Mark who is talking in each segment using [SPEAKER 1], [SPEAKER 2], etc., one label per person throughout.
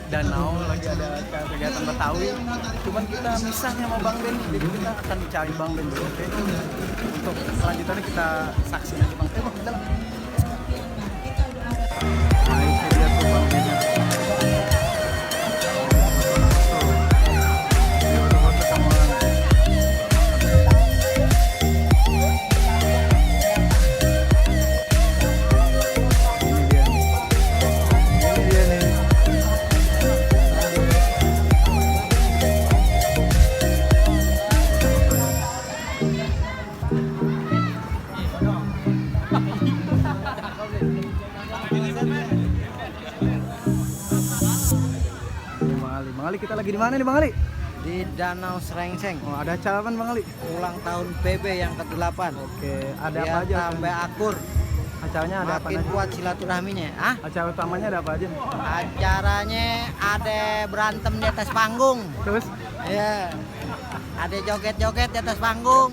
[SPEAKER 1] danau, lagi ada kegiatan Betawi. Cuman kita misahnya sama Bang Ben, jadi kita akan cari Bang Ben dulu, oke? Untuk selanjutnya kita saksiin aja Bang. Bang, dalam. Nah, itu dia tuh Bang Ben. Bang Ali, kita lagi di mana nih Bang Ali?
[SPEAKER 2] Di Danau Srengseng.
[SPEAKER 1] Oh, ada acara apa Bang Ali?
[SPEAKER 2] Ulang tahun PB yang ke-8.
[SPEAKER 1] Oke, ada
[SPEAKER 2] Biar
[SPEAKER 1] apa aja?
[SPEAKER 2] tambah akur.
[SPEAKER 1] Acaranya ada apa
[SPEAKER 2] Makin
[SPEAKER 1] aja?
[SPEAKER 2] kuat silaturahminya. Ah,
[SPEAKER 1] Acara utamanya ada apa aja?
[SPEAKER 2] acaranya ada berantem di atas panggung.
[SPEAKER 1] Terus?
[SPEAKER 2] Ya. Ada joget-joget di atas panggung.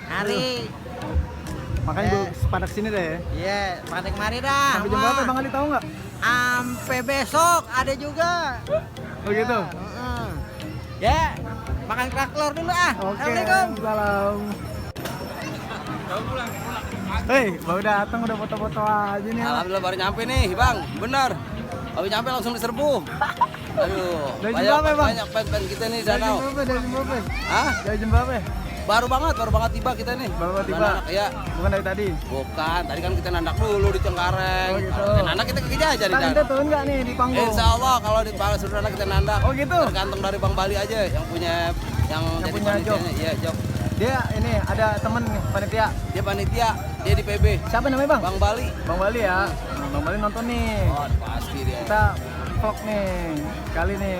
[SPEAKER 2] Hari.
[SPEAKER 1] Makanya gue pada kesini deh ya.
[SPEAKER 2] Iya, pada kemari dah.
[SPEAKER 1] Sampai jam berapa Bang Ali tahu nggak?
[SPEAKER 2] Sampai besok ada juga.
[SPEAKER 1] Oh gitu?
[SPEAKER 2] Heeh. Ya, makan kerak telur dulu ah.
[SPEAKER 1] Oke.
[SPEAKER 2] Assalamualaikum.
[SPEAKER 1] Salam. Hei, baru datang udah foto-foto aja nih.
[SPEAKER 3] Alhamdulillah baru nyampe nih, Bang. Bener. Baru nyampe langsung diserbu. Aduh,
[SPEAKER 1] Dari jam berapa, Bang?
[SPEAKER 3] banyak fan-fan kita nih di
[SPEAKER 1] Dari
[SPEAKER 3] danau.
[SPEAKER 1] jam berapa? Dari jam berapa?
[SPEAKER 3] Hah?
[SPEAKER 1] Dari jam berapa?
[SPEAKER 3] Baru banget tiba kita nih.
[SPEAKER 1] Baru banget tiba?
[SPEAKER 3] Anak-anak, iya.
[SPEAKER 1] Bukan dari tadi?
[SPEAKER 3] Bukan, tadi kan kita nandak dulu di Cengkareng.
[SPEAKER 1] Oh, gitu.
[SPEAKER 3] Nandak kita kerja aja di
[SPEAKER 1] Tadi kita
[SPEAKER 3] danau.
[SPEAKER 1] turun nggak nih di panggung?
[SPEAKER 3] Insya Allah kalau di suruh nandak kita nandak.
[SPEAKER 1] Oh, gitu?
[SPEAKER 3] Tergantung dari Bang Bali aja yang punya yang jadi
[SPEAKER 1] punya job.
[SPEAKER 3] panitianya. Iya, job.
[SPEAKER 1] Dia ini ada temen nih, panitia.
[SPEAKER 3] Dia panitia, dia di PB.
[SPEAKER 1] Siapa namanya Bang?
[SPEAKER 3] Bang Bali.
[SPEAKER 1] Bang Bali ya. Nah, Bang Bali nonton nih.
[SPEAKER 3] Oh, pasti dia.
[SPEAKER 1] Kita vlog nih kali nih.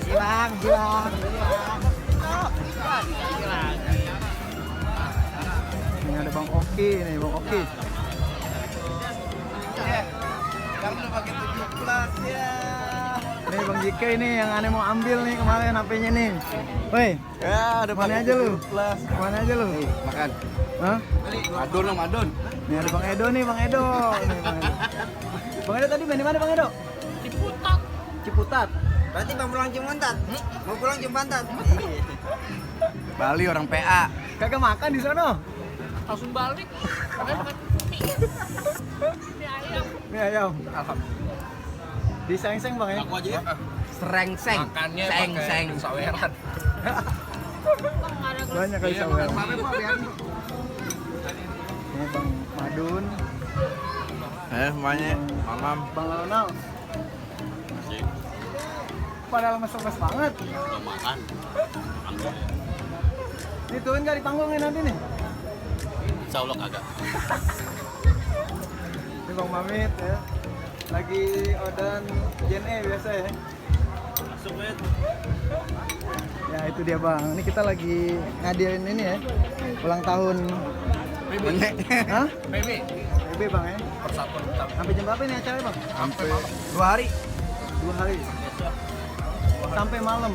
[SPEAKER 2] Silang.
[SPEAKER 1] Ini ada Bang Oki nih, Bang Oki.
[SPEAKER 3] Kamu udah pakai 17 ya.
[SPEAKER 1] Ini Bang JK ini yang aneh mau ambil nih kemarin HP-nya nih. Woi,
[SPEAKER 3] Ya, ada
[SPEAKER 1] mana aja lu? Mana aja lu?
[SPEAKER 3] Makan.
[SPEAKER 1] Hah?
[SPEAKER 3] Madun dong, Madun.
[SPEAKER 1] Nih ada Bang Edo nih, Bang Edo. Nih, Bang Edo. Bang Edo tadi main di mana Bang Edo? Ciputat. Ciputat.
[SPEAKER 2] Berarti mau pulang Cimantat? Mau pulang Cimantat?
[SPEAKER 3] Bali orang PA.
[SPEAKER 1] Kagak makan di sana.
[SPEAKER 4] Langsung balik. Makanya makan mie ayam.
[SPEAKER 1] Nih ayam. Di Seng-Seng Bang ya.
[SPEAKER 3] Aku aja ya.
[SPEAKER 2] Serengseng.
[SPEAKER 4] Makannya
[SPEAKER 2] Seng.
[SPEAKER 4] pakai saweran.
[SPEAKER 1] Banyak kali sawer. Ini Bang Madun,
[SPEAKER 3] Semuanya. Mamam.
[SPEAKER 1] Bang Ronald. Padahal mes banget.
[SPEAKER 3] Udah makan.
[SPEAKER 1] Ini turun nggak di panggungnya nanti nih?
[SPEAKER 3] Insya Allah kagak.
[SPEAKER 1] Ini Bang Mamit ya. Lagi odan Gen E biasa ya.
[SPEAKER 3] Masuk, Bet.
[SPEAKER 1] Ya itu dia Bang. Ini kita lagi ngadirin ini ya. Ulang tahun.
[SPEAKER 3] Nenek.
[SPEAKER 1] Hah?
[SPEAKER 4] PB.
[SPEAKER 1] PB Bang ya.
[SPEAKER 4] Persatuan utama.
[SPEAKER 1] Sampai jam berapa ini acaranya Bang?
[SPEAKER 4] Sampai malam.
[SPEAKER 3] 2 hari.
[SPEAKER 1] 2 hari. Sampai malam.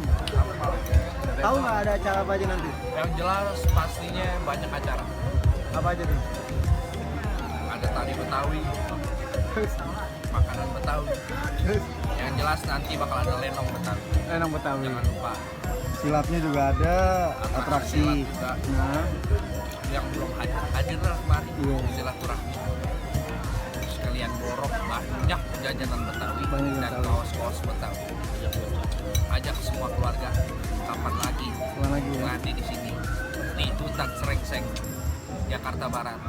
[SPEAKER 1] Tahu nggak ada acara apa aja nanti?
[SPEAKER 4] Yang jelas pastinya banyak acara.
[SPEAKER 1] Apa aja tuh?
[SPEAKER 4] Ada tari Betawi,
[SPEAKER 1] Terus,
[SPEAKER 4] makanan Betawi.
[SPEAKER 1] terus
[SPEAKER 4] Yang jelas nanti bakal ada lenong Betawi.
[SPEAKER 1] Lenong Betawi.
[SPEAKER 4] Jangan lupa.
[SPEAKER 1] Silapnya juga ada, atraksi.
[SPEAKER 4] silat juga.
[SPEAKER 1] Nah,
[SPEAKER 4] Yang belum hadirlah kemari.
[SPEAKER 1] Iya.
[SPEAKER 4] Silaturahmi. Sekalian borok banyak jajanan Betawi
[SPEAKER 1] Banyak
[SPEAKER 4] dan
[SPEAKER 1] Betawi.
[SPEAKER 4] kaos-kaos Betawi. Ajak semua keluarga. Kapan lagi?
[SPEAKER 1] apa lagi ya?
[SPEAKER 4] Ngadi di sini di Tutan Srengseng, Jakarta Barat,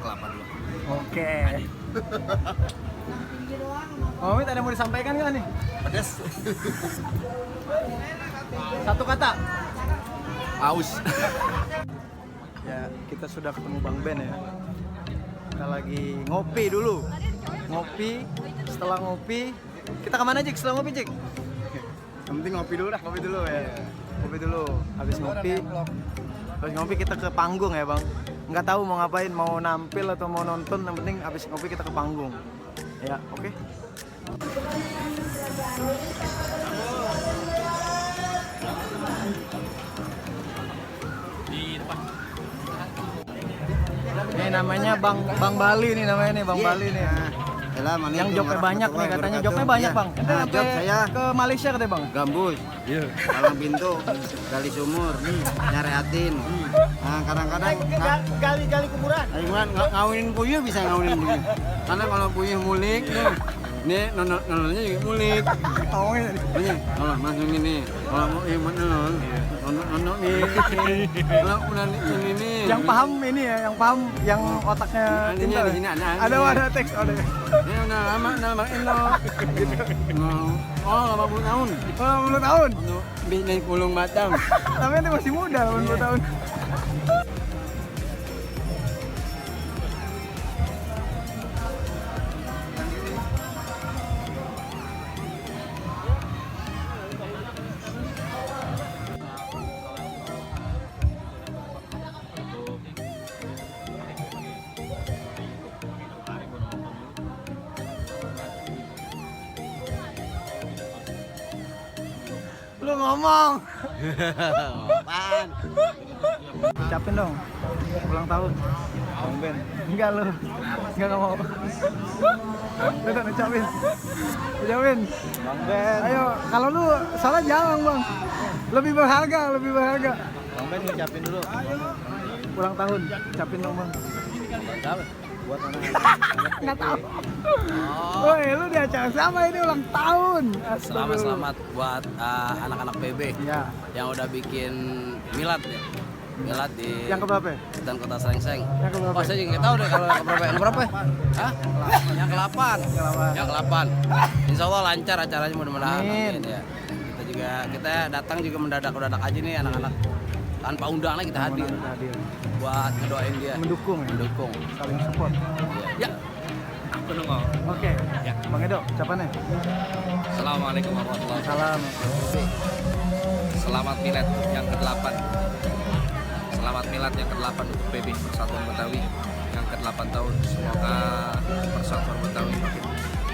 [SPEAKER 4] Kelapa Dua.
[SPEAKER 1] Oke. Mamit ada mau disampaikan nggak nih?
[SPEAKER 3] Pedes.
[SPEAKER 1] Satu kata.
[SPEAKER 3] Aus.
[SPEAKER 1] Ya, kita sudah ketemu Bang Ben ya. Kita lagi ngopi dulu. Ngopi, setelah ngopi, kita kemana Jik? Setelah ngopi Jik? Yang penting ngopi dulu dah, ngopi dulu ya. Ngopi dulu, habis ngopi. Habis ngopi kita ke panggung ya Bang. Nggak tahu mau ngapain, mau nampil atau mau nonton, yang penting habis ngopi kita ke panggung. Ya, oke.
[SPEAKER 4] Di depan.
[SPEAKER 1] Ini namanya Bang Bali nih namanya nih, Bang Bali nih. Yang jobnya banyak nih katanya, jobnya banyak bang. Ente
[SPEAKER 5] Nah,
[SPEAKER 1] sampai
[SPEAKER 5] job saya
[SPEAKER 1] ke Malaysia katanya bang.
[SPEAKER 5] gambus, palang pintu, gali sumur, nyari atin. Nah, kadang-kadang
[SPEAKER 1] Gali kuburan.
[SPEAKER 5] ngawinin puyuh bisa ngawinin puyuh. Karena kalau puyuh mulik, nih nononnya juga mulik.
[SPEAKER 1] Oh ini.
[SPEAKER 5] Nih, kalau masuk ini, kalau mau iman nonon nih. Kalau udah ini nih.
[SPEAKER 1] Yang paham ini ya, yang paham, yang otaknya
[SPEAKER 5] Ini
[SPEAKER 1] pintar
[SPEAKER 5] di
[SPEAKER 1] ya?
[SPEAKER 5] sini
[SPEAKER 1] Ada teks, ada.
[SPEAKER 5] Ini udah lama, Indo. Oh, 80 tahun.
[SPEAKER 1] 80 tahun.
[SPEAKER 5] Untuk bisnis kulung Batam.
[SPEAKER 1] Tapi ente masih muda, 80 tahun. Lu ngomong.
[SPEAKER 5] Apaan?
[SPEAKER 1] Ucapin dong. Ulang tahun. Bang Ben. Enggak lu. Enggak mau. Udah ucapin. Ucapin. Bang Ben. Ayo, kalau lu salah jangan, Bang. Lebih berharga, lebih berharga.
[SPEAKER 5] Bang Ben ngucapin dulu.
[SPEAKER 1] Ulang tahun. Ucapin dong, Bang.
[SPEAKER 5] Buat anak-anak.
[SPEAKER 1] Enggak tahu. Woi, lu di acara sama ini ulang tahun.
[SPEAKER 3] Selamat buat anak-anak PB
[SPEAKER 1] Ya.
[SPEAKER 3] yang udah bikin milad ya. Milad di
[SPEAKER 1] Yang keberapa?
[SPEAKER 3] dan Kota Serengseng.
[SPEAKER 1] Yang keberapa?
[SPEAKER 3] Oh, saya juga nggak tahu deh kalau yang keberapa. Yang berapa? Hah? Yang ke-8. Yang ke-8. Insya Allah lancar acaranya mudah-mudahan.
[SPEAKER 1] Amin.
[SPEAKER 3] Ya. Kita datang juga mendadak aja nih anak-anak. Tanpa undangan kita hadir buat ngedoain dia.
[SPEAKER 1] Mendukung ya.
[SPEAKER 3] Mendukung.
[SPEAKER 1] Saling support.
[SPEAKER 3] Ya. Penunggu.
[SPEAKER 1] Oke.
[SPEAKER 3] Ya.
[SPEAKER 1] Bang Edo, ucapannya.
[SPEAKER 4] Assalamualaikum warahmatullahi
[SPEAKER 1] Salam.
[SPEAKER 4] Selamat milad yang ke-8. Selamat milad yang ke-8 untuk PB Persatuan Betawi yang ke-8 tahun. Semoga Persatuan Betawi makin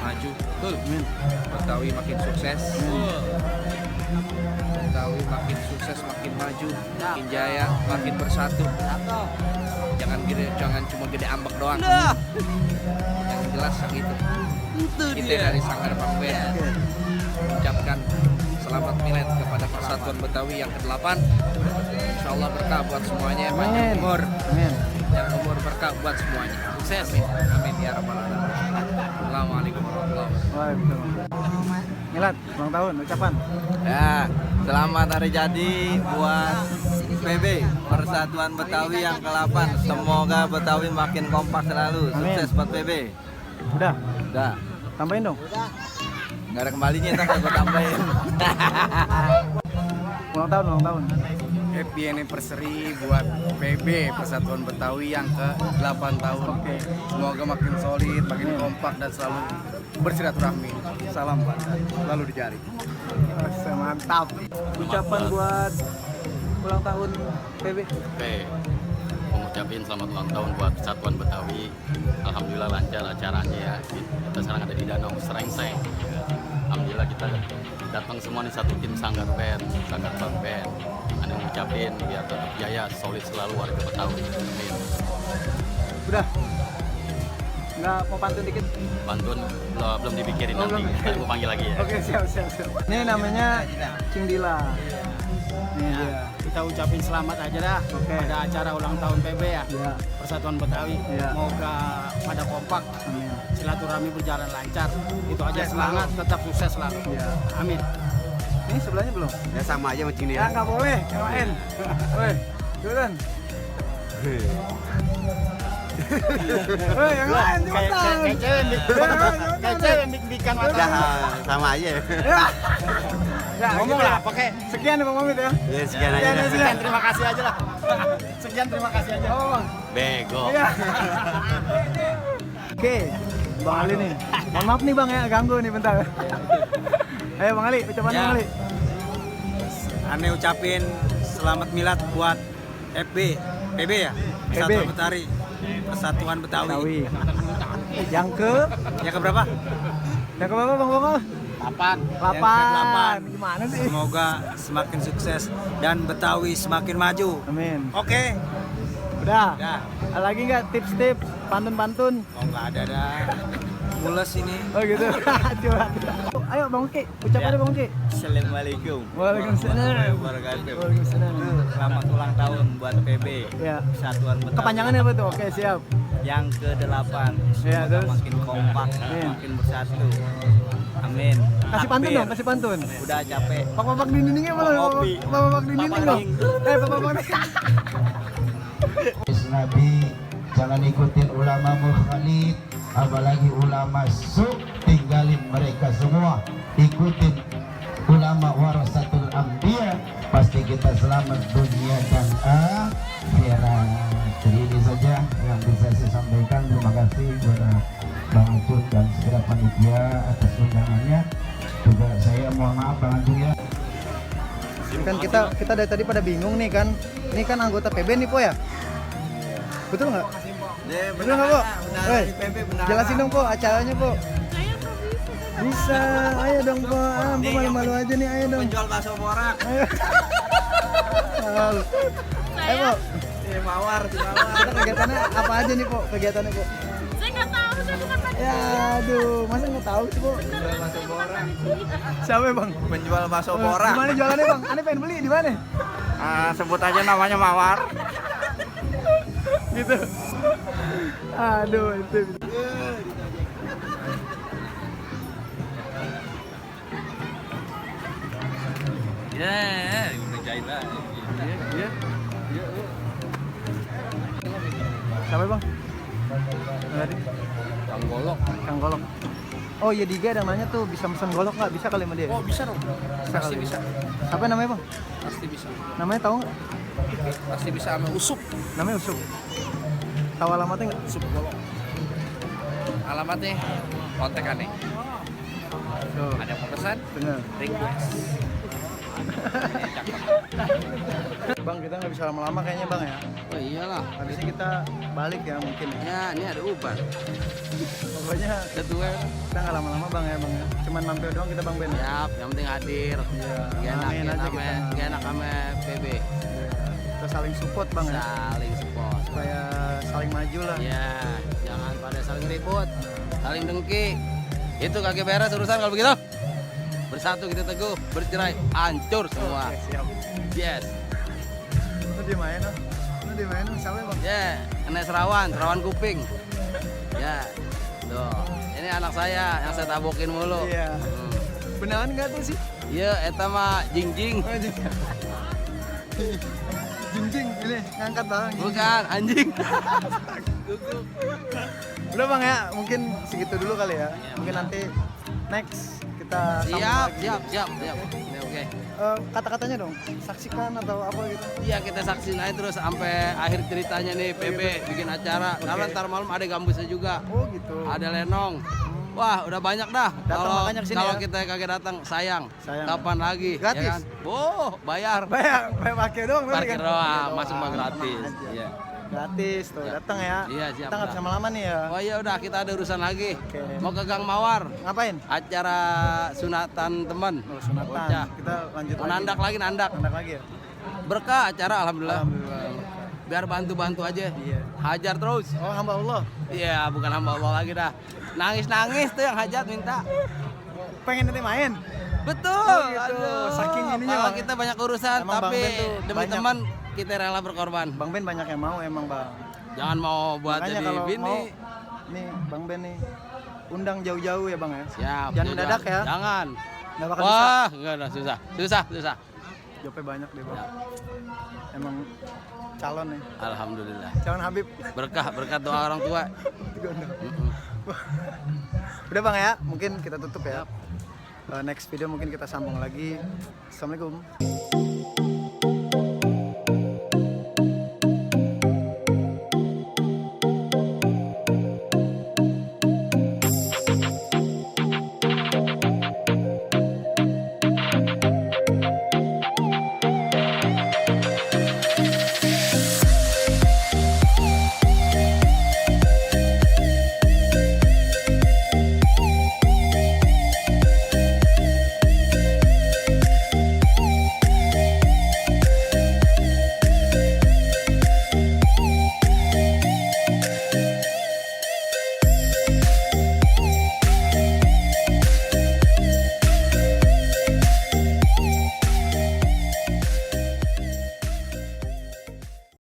[SPEAKER 4] maju,
[SPEAKER 1] Amin.
[SPEAKER 4] Betawi makin sukses. Betawi makin sukses, makin maju, makin jaya, makin bersatu. Jangan cuma gede ambek doang. Yang jelas gitu. Kita dari Sanggar Bang Ben mengucapkan selamat milad kepada Persatuan Betawi yang ke-8. Insya Allah berkah buat semuanya, panjang umur.
[SPEAKER 1] Amin.
[SPEAKER 4] Yang umur berkah buat semuanya. Sukses. Amin ya rabbal alamin. Assalamualaikum warahmatullahi wabarakatuh.
[SPEAKER 1] Waalaikumsalam. Milad, ulang tahun, ucapan.
[SPEAKER 5] Ya, selamat hari jadi buat PB Persatuan Betawi yang ke-8. Semoga Betawi makin kompak selalu.
[SPEAKER 1] Amin.
[SPEAKER 5] Sukses buat PB.
[SPEAKER 1] Udah,
[SPEAKER 5] Udah.
[SPEAKER 1] tambahin dong.
[SPEAKER 5] Nggak ada kembalinya, ntar gue tambahin.
[SPEAKER 1] Ulang tahun, ulang tahun.
[SPEAKER 6] Happy anniversary buat PB Persatuan Betawi yang ke-8 tahun.
[SPEAKER 1] Oke.
[SPEAKER 6] Semoga makin solid, makin kompak dan selalu bersilaturahmi. Salam Pak, selalu di jari.
[SPEAKER 1] Mantap. Ucapan buat ulang tahun PB.
[SPEAKER 7] Oke, mengucapin selamat ulang tahun buat Persatuan Betawi. Alhamdulillah lancar acaranya ya. Kita sekarang ada di Danau Serengseng. Alhamdulillah kita datang semua nih satu tim Sanggar Band, Sanggar Bang Band. Ada ngucapin biar tetap jaya, solid selalu warga Betawi. Amin.
[SPEAKER 1] Udah. Nggak mau pantun dikit?
[SPEAKER 7] Pantun belum dipikirin
[SPEAKER 1] Oh,
[SPEAKER 7] nanti.
[SPEAKER 1] belum.
[SPEAKER 7] Aku panggil lagi ya.
[SPEAKER 1] Oke, siap. Ini namanya Cing Dila. Ini dia.
[SPEAKER 2] Kita ucapin selamat aja dah.
[SPEAKER 1] Oke.
[SPEAKER 2] Ada acara ulang tahun PB ya.
[SPEAKER 1] Iya.
[SPEAKER 2] Persatuan Betawi.
[SPEAKER 1] Iya.
[SPEAKER 2] Semoga pada kompak,
[SPEAKER 1] Amin.
[SPEAKER 2] silaturahmi berjalan lancar. Itu aja,
[SPEAKER 1] Sukses
[SPEAKER 2] semangat, tetap sukses selalu.
[SPEAKER 1] Iya.
[SPEAKER 2] Amin.
[SPEAKER 1] Ini sebelahnya belum?
[SPEAKER 6] Ya sama aja sama Cini
[SPEAKER 1] Ya nggak boleh, yang lain. Woi, Jordan. Woi, yang lain cepetan.
[SPEAKER 2] Kayak cewek yang dik-dikan mata.
[SPEAKER 6] sama aja.
[SPEAKER 1] Ya. Ya,
[SPEAKER 2] Ngomong
[SPEAKER 1] gitu
[SPEAKER 2] lah,
[SPEAKER 1] ya.
[SPEAKER 2] pakai
[SPEAKER 1] Sekian ya Bang Mamit ya.
[SPEAKER 6] Ya sekian
[SPEAKER 1] Sekian ya,
[SPEAKER 2] sekian, terima kasih aja lah. Sekian, terima kasih aja.
[SPEAKER 1] Oh, Bang.
[SPEAKER 7] Bego.
[SPEAKER 1] Iya. Oke, Bang Ali nih. Mohon maaf nih Bang ya, ganggu nih bentar. Ayo Bang Ali, ucapan Bang Ali.
[SPEAKER 5] Ane ucapin selamat milad buat PB ya. Persatuan Betawi. Persatuan Betawi.
[SPEAKER 1] Betawi. Yang
[SPEAKER 5] Yang keberapa
[SPEAKER 1] Bang Bongol?
[SPEAKER 2] 8.
[SPEAKER 1] 8. Gimana sih?
[SPEAKER 5] Semoga semakin sukses dan Betawi semakin maju.
[SPEAKER 1] Amin.
[SPEAKER 5] Oke.
[SPEAKER 1] Udah.
[SPEAKER 5] Udah.
[SPEAKER 1] Ada lagi nggak tips-tips, pantun-pantun?
[SPEAKER 5] Oh nggak ada dah. mulas ini.
[SPEAKER 1] Oh gitu. Coba. Ayo Bang Uki, ucapannya Bang Uki.
[SPEAKER 5] Assalamualaikum.
[SPEAKER 1] Waalaikumsalam.
[SPEAKER 5] Wabarakatuh.
[SPEAKER 1] Waalaikumsalam.
[SPEAKER 5] Selamat ulang tahun buat PB
[SPEAKER 1] Ya.
[SPEAKER 5] Persatuan Betawi
[SPEAKER 1] Kepanjangannya apa tuh? Oke, siap.
[SPEAKER 5] yang ke-8.
[SPEAKER 1] Ya,
[SPEAKER 5] Semoga
[SPEAKER 1] terus?
[SPEAKER 5] makin kompak,
[SPEAKER 1] Amin.
[SPEAKER 5] makin bersatu. Amin.
[SPEAKER 1] Kasih pantun
[SPEAKER 5] Takbir.
[SPEAKER 1] dong, kasih pantun.
[SPEAKER 5] Udah capek.
[SPEAKER 1] Pak di dindingnya belum?
[SPEAKER 5] Ngopi.
[SPEAKER 1] Pak di dinding dong. Pak
[SPEAKER 8] Nabi, jangan ikutin ulama mukhalif, apalagi ulama suk, tinggalin mereka semua, ikutin ulama warasatul anbiya, pasti kita selamat dunia dan akhirat. Jadi ini saja yang bisa saya sampaikan. Terima kasih kepada Bang Ucup dan segenap panitia atas undangannya. Juga saya mohon maaf Bang Agung ya.
[SPEAKER 1] Kan kita dari tadi pada bingung nih kan. Ini kan anggota PB nih Po ya? Betul nggak? Betul nggak Po? Jelasin dong Po acaranya Po. Bisa, ayo dong Po. Po malu-malu aja nih, ayo dong.
[SPEAKER 5] Penjual bakso borak.
[SPEAKER 1] Ayo. Ayo Po.
[SPEAKER 5] Mawar.
[SPEAKER 1] Kita kegiatannya apa aja nih Po? Kegiatannya Po?
[SPEAKER 9] Saya nggak tahu, saya bukan panitia.
[SPEAKER 1] Ya aduh, masa nggak tahu sih Po?
[SPEAKER 5] Penjual bakso borak.
[SPEAKER 1] Siapa ya, Bang?
[SPEAKER 5] Penjual bakso
[SPEAKER 1] Di
[SPEAKER 5] borak.
[SPEAKER 1] mana jualannya Bang? Aneh pengen beli di mana?
[SPEAKER 5] Sebut aja namanya Mawar.
[SPEAKER 1] Gitu. Aduh, itu.
[SPEAKER 4] Ya, ngerjain lah.
[SPEAKER 1] Iya. Siapa Bang? Tadi
[SPEAKER 4] Kang Golok.
[SPEAKER 1] Kang Golok. Oh iya Diga ada yang nanya tuh bisa pesan golok nggak? Bisa kali sama dia?
[SPEAKER 4] Oh, bisa dong. Pasti
[SPEAKER 1] kali.
[SPEAKER 4] bisa.
[SPEAKER 1] Apa namanya Bang?
[SPEAKER 4] Pasti bisa.
[SPEAKER 1] Namanya tahu nggak?
[SPEAKER 4] Pasti bisa sama usup.
[SPEAKER 1] Namanya Usuk. Tahu alamatnya nggak?
[SPEAKER 4] Usup Golok. Alamatnya kontak aneh.
[SPEAKER 1] Tuh,
[SPEAKER 4] Ada yang mau pesan?
[SPEAKER 1] bener.
[SPEAKER 4] Request.
[SPEAKER 1] Bang kita nggak bisa lama-lama kayaknya Bang ya.
[SPEAKER 3] Oh iyalah.
[SPEAKER 1] Habisnya kita balik ya mungkin ya.
[SPEAKER 3] Ya, ini ada uban.
[SPEAKER 1] Pokoknya
[SPEAKER 3] Kedua.
[SPEAKER 1] kita nggak lama-lama Bang ya Bang ya. Cuman mampir doang kita Bang Ben.
[SPEAKER 3] Siap, yang penting hadir.
[SPEAKER 1] Iya.
[SPEAKER 3] Gak enak,
[SPEAKER 1] Amin aja kita.
[SPEAKER 3] gak enak sama PB.
[SPEAKER 1] Kita saling support Bang ya.
[SPEAKER 3] Saling support.
[SPEAKER 1] Supaya saling maju lah.
[SPEAKER 3] Ya, jangan pada saling ribut, saling dengki. Itu kaki beres urusan kalau begitu. Bersatu kita teguh, bercerai, hancur semua.
[SPEAKER 1] Oke, siap.
[SPEAKER 3] Yes.
[SPEAKER 1] Lu di mana? Lu di mana? Siapa Bang?
[SPEAKER 3] Ya, kena serawan kuping. Ya, tuh. Ini anak saya yang saya tabokin mulu.
[SPEAKER 1] Iya.
[SPEAKER 3] Hmm.
[SPEAKER 1] Beneran nggak tuh sih?
[SPEAKER 3] Iya, eta mah jingjing.
[SPEAKER 1] Oh, Jinjing ini ngangkat barang.
[SPEAKER 3] Bukan, anjing.
[SPEAKER 1] Udah Bang ya, mungkin segitu dulu kali ya. Mungkin nanti next kita sambung
[SPEAKER 3] Siap,
[SPEAKER 1] lagi.
[SPEAKER 3] siap. Ini oke.
[SPEAKER 1] Kata-katanya dong, saksikan atau apa gitu.
[SPEAKER 3] Iya, kita saksiin aja terus sampai akhir ceritanya nih PB bikin acara. Karena ntar malam ada gambusnya juga.
[SPEAKER 1] Oh gitu.
[SPEAKER 3] Ada lenong. Wah, udah banyak dah.
[SPEAKER 1] Datang makanya kesini
[SPEAKER 3] Kalau
[SPEAKER 1] ya.
[SPEAKER 3] kita kagak datang, sayang.
[SPEAKER 1] Sayang.
[SPEAKER 3] Kapan lagi?
[SPEAKER 1] Gratis?
[SPEAKER 3] Ya kan? Oh, bayar.
[SPEAKER 1] Bayar pakai doang tapi
[SPEAKER 3] Parkir
[SPEAKER 1] kan.
[SPEAKER 3] doang, masuk mah gratis.
[SPEAKER 1] Aja.
[SPEAKER 3] Iya.
[SPEAKER 1] Gratis tuh,
[SPEAKER 3] Iya.
[SPEAKER 1] datang ya.
[SPEAKER 3] Iya, siap,
[SPEAKER 1] Kita nggak
[SPEAKER 3] dah.
[SPEAKER 1] bisa lama nih ya.
[SPEAKER 3] Oh iya udah, kita ada urusan lagi.
[SPEAKER 1] Oke.
[SPEAKER 3] Mau ke Gang Mawar.
[SPEAKER 1] Ngapain?
[SPEAKER 3] Acara sunatan teman.
[SPEAKER 1] Oh, sunatan.
[SPEAKER 3] Bocah.
[SPEAKER 1] Kita lanjut
[SPEAKER 3] Mau nandak lagi, nandak.
[SPEAKER 1] Nandak lagi ya.
[SPEAKER 3] Berkah acara alhamdulillah.
[SPEAKER 1] Alhamdulillah.
[SPEAKER 3] Biar bantu-bantu aja.
[SPEAKER 1] Iya.
[SPEAKER 3] Hajar terus.
[SPEAKER 1] Oh hamba Allah.
[SPEAKER 3] Iya, bukan hamba Allah lagi dah. Nangis-nangis tuh yang hajat minta.
[SPEAKER 1] Pengen nanti main.
[SPEAKER 3] Betul.
[SPEAKER 1] Oh, gitu. Saking ininya,
[SPEAKER 3] Kalau
[SPEAKER 1] Bang.
[SPEAKER 3] kita banyak urusan,
[SPEAKER 1] Emang Bang
[SPEAKER 3] tapi
[SPEAKER 1] Ben tuh
[SPEAKER 3] demi
[SPEAKER 1] banyak.
[SPEAKER 3] teman kita rela berkorban.
[SPEAKER 1] Bang Ben banyak yang mau emang Bang.
[SPEAKER 3] Jangan mau buat
[SPEAKER 1] Makanya
[SPEAKER 3] jadi
[SPEAKER 1] kalau
[SPEAKER 3] bini.
[SPEAKER 1] mau nih Bang Ben nih undang jauh-jauh ya Bang ya.
[SPEAKER 3] Siap.
[SPEAKER 1] Jangan mendadak ya.
[SPEAKER 3] Jangan.
[SPEAKER 1] Nggak bakal bisa.
[SPEAKER 3] Wah, enggak ada susah.
[SPEAKER 1] Jobnya banyak deh Bang. Emang calon nih.
[SPEAKER 3] Alhamdulillah.
[SPEAKER 1] Calon Habib.
[SPEAKER 3] Berkah doa orang tua.
[SPEAKER 1] Digondong.
[SPEAKER 3] Mm-mm.
[SPEAKER 1] Udah Bang ya, mungkin kita tutup ya. Next video mungkin kita sambung lagi. Assalamualaikum.